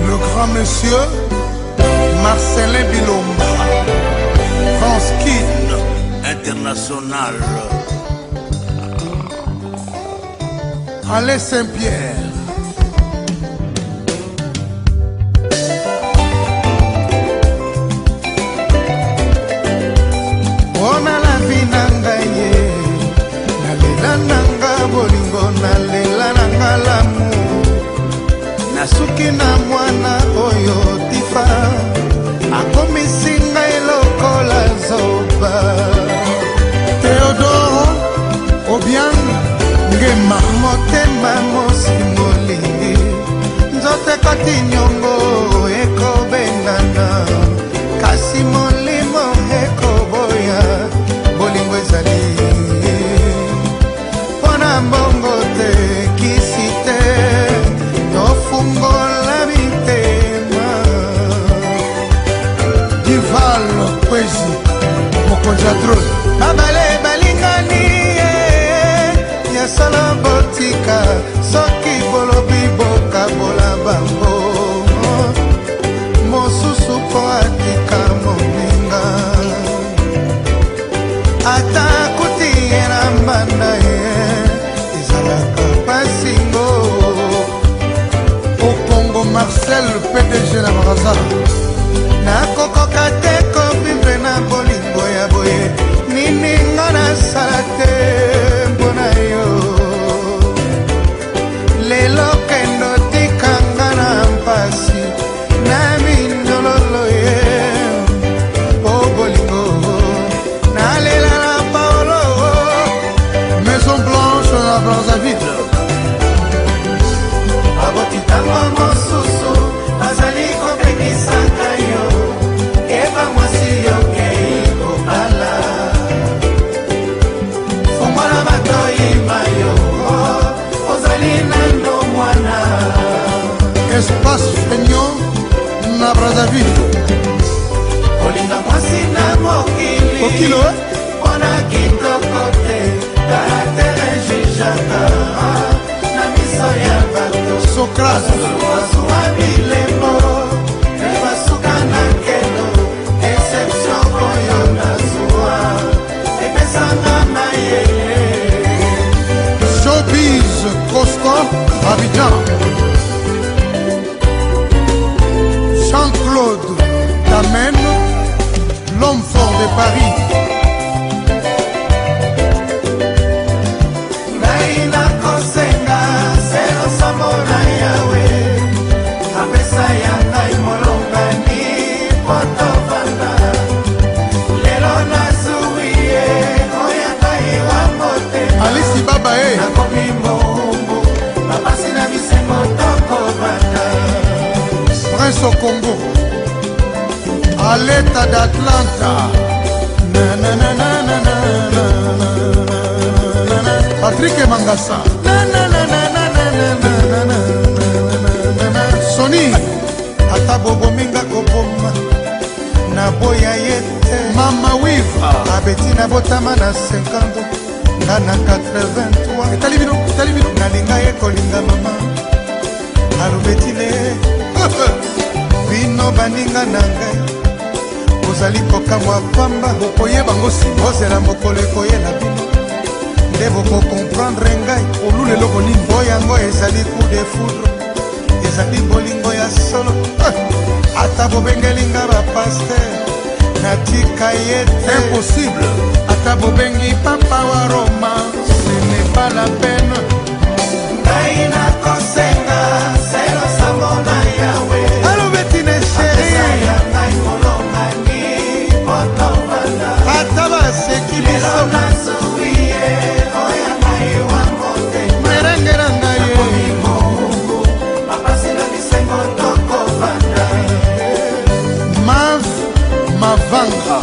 Le grand monsieur Marcelin Bilomba, France Kin International. Alain Saint-Pierre. Mpona la vie na ngai ye, nalela nanga bolingo, nalela nanga lamu, nasuki na mwana oyo tifa akomisi ngai lokola zoba. Theodore Obiang Ngema. Motema mosi molingi, nzoto ekoti niongo ekobengana, kasi molimo ekoboya. Bolingo ezali mpo na mbongo te, kisi te, tofungola mitema. Dival Kwezi, mokonzi ya drone. Babale balingani ye, ya solo botika, soki bolobi bokabola bango, mosusu mpo atika moninga, ata kuti ye na mbanda ye, ezalaka pasingo. Okongo Marcel, PDG na Brazza. Nakokoka te kovivre na bolingo ya boye, nini nga nasala te mpo na yo. Lelo kendo tikanga na mpasi na minyololo ye, o bolingo nalela na Paolo. Maison Blanche na Brazzaville. Baboti ntango mosusu bazali kopekisaka yo, keba mwasi yokei kobala, fongola matoi mayo, ozali nano mwana. Espace Fignon na Brazzaville. Kolinga mwasi na mokili Okilo, eh? mpona kitoko te, caractère ejugeaka na miso ya bato. Socrate. Bazwa bilembo mpe basuka na nkelo, exception oyo nazwa epesanga mayele. Showbiz Constant Abidjan. Jean-Claude Damen, l'homme fort de Paris. Ngai nakosenga se losambo na Yawe, apesa ya ngai molongani po tovanda. Lelo nazwi ye, oya ngai wa motema. Alisi Baba e. Nakomi mombu, bapasi na bisengo tokobanda. Prince au Congo. Aleta d'Atlanta. Na, na, na, na, na, na, na, na, na. Patrick Mangassa. Na, na, na, na, na, na, na, na, na, na, na. Sony. Ata bobominga koboma, naboya ye te. Mama Wiva. Abeti na botama na 50, nga na 83. Etali bino, etali bino. Nalinga ye kolinga mama alobetile. Bino baninga na ngai ozali kokamwa pamba. Bokoyeba ngo nsima. Bozela mokolo ekoyela bino nde bokocomprendre ngai. Olula eloko nini? Po yango ezali coup de foudre, ezali bolingo ya solo. Ata bobengelinga bapasteur, natika ye te. Impossible. Ata bobengi papa wa Roma, ce n'est pas la peine. Ngai nakosenga se losambo na Yawe. Alobetine chéri, ya ngai molongani po tovanda. Ata baseki biso, nazwi ye, oya ngai wa motema. Merenge na ngai ye. Bapasi na bisengo tokobanda. Mav Mavanga.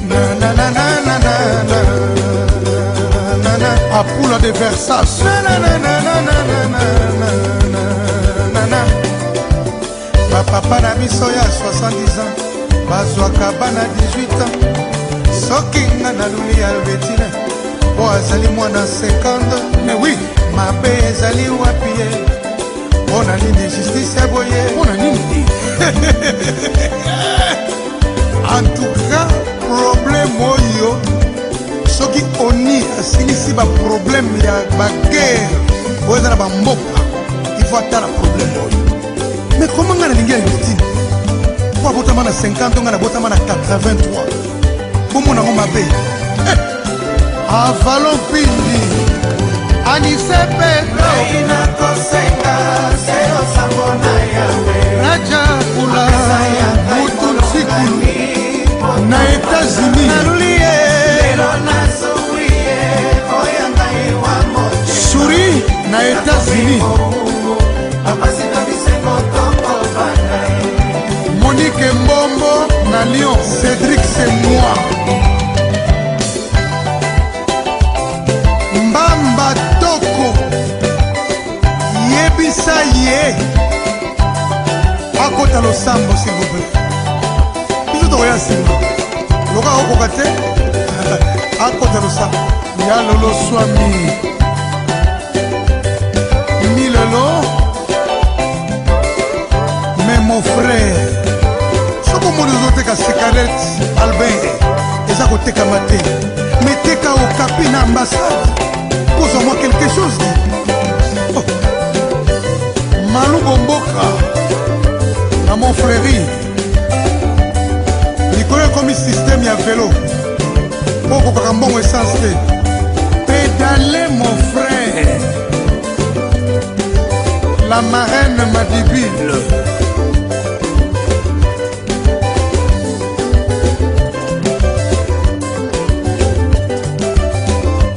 Na, na, na, na, na, na, na, na, na. Apula de Versace. Na, na, na, na, na, na, na, na, na, na, na. Bapapa na biso ya 70 ans bazwaka bana 18 ans. Soki nga naluli Albertine mpo azali mwana 50, mais oui, mabe ezali wapi ye? Mpo na nini justice ya boye? Mpo na nini? En tout cas, problème oyo, soki oni asilisi baproblème ya baguerre oyo eza na bamboka, il faut atala problème oyo. Mais comment nga nalingi Albertine mpo abotama na 50, nga nabotama na 83, bomona yango mabe? Eh! Avalon Pindi, Anise Pedro, Raja Kula, Mutu Nsikulu na États-Unis, Suri na États-Unis, Monique Mbombo na Lyon, Cédric c'est moi, Mbamba Toko, yebisa ye akota losambo, s'il vous plaît. Biso tokoya nsima, loka akokoka te, akota losambo. Ya lolo swami milelo. Mais mon frère, soki omoni ozoteka cigarette, Albert, eza kotekama te, mais teka okapi na ambassade, kozwa mwa quelque chose. Oh. Malubo mboka na Montfleury, likolo ekomi système ya velo mpo okokaka mbongo essence te. Pédale, mon frère. La marraine Madibile.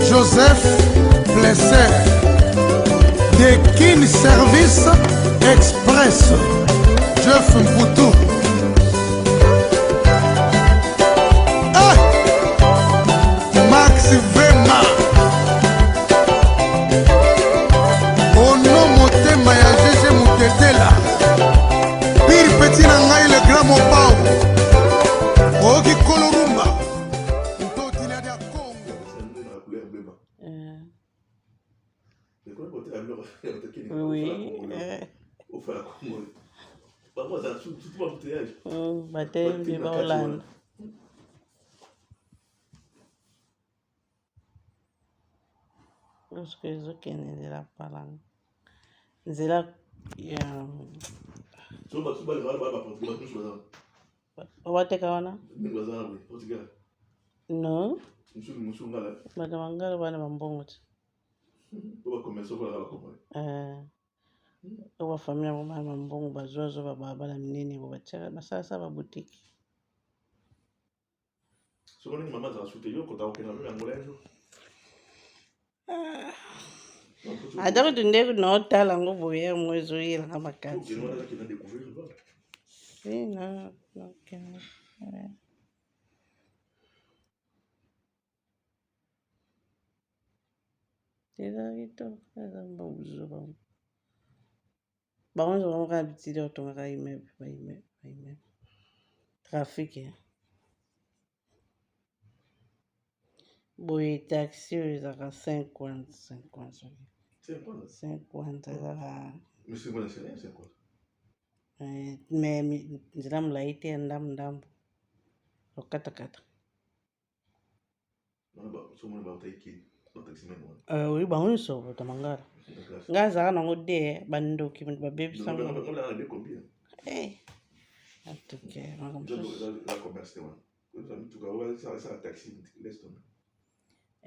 Joseph Plesser de Kin Service Express, Jeff Mputu. Ah! Max Vema, Ono motema ya GG Mutetela, pire petit na ngai, le grand Mopao, oyoki kolo rumba ntotiliadi ya Congo. Oui. Batelemi baolanda. Soki ezokende nzela palanga, nzela ya bateka wana, non, bato bangala bana bambongo te, oyo bafamille yango bana bambongo bazwazwa babalabala minene bo batiaka basalasa baboutique. Ata kutu nde naotala yango boye, yango ezoyelanga makasi. Si na nakende eza kitoko, eza bozuba bango nyonso, bango kaka bitili otongaka immeuble, ba immeuble, ba immeuble, trafic boye. Taxi oyo ezalaka 50 50, soki 50 ezalaka, mais nzela molai te, ya ndambu ndambu, okatakata. Oui, bango nyonso bato mangala. Ngai azalaka nango de bandoki babebisango. En tout cas, makambo mosusu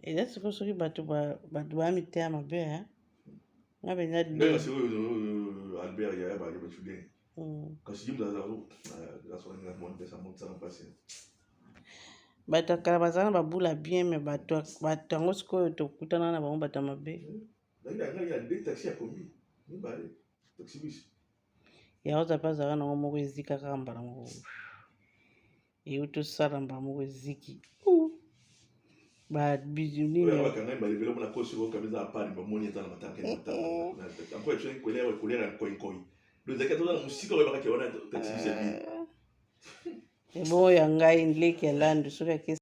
eza sikoyo, soki bato bato baya miteya mabe, nga mpenza de. Bato ya kala bazala na babula bien, mais bato bato yango sikoyo tokutana na bango, bato ya mabe. Ya oza mpe azalaka nango moko, ezika kaka mbala moko, euti osala mbala moko, eziki nini. Ebongo ya ngai leki ya landu soki ake.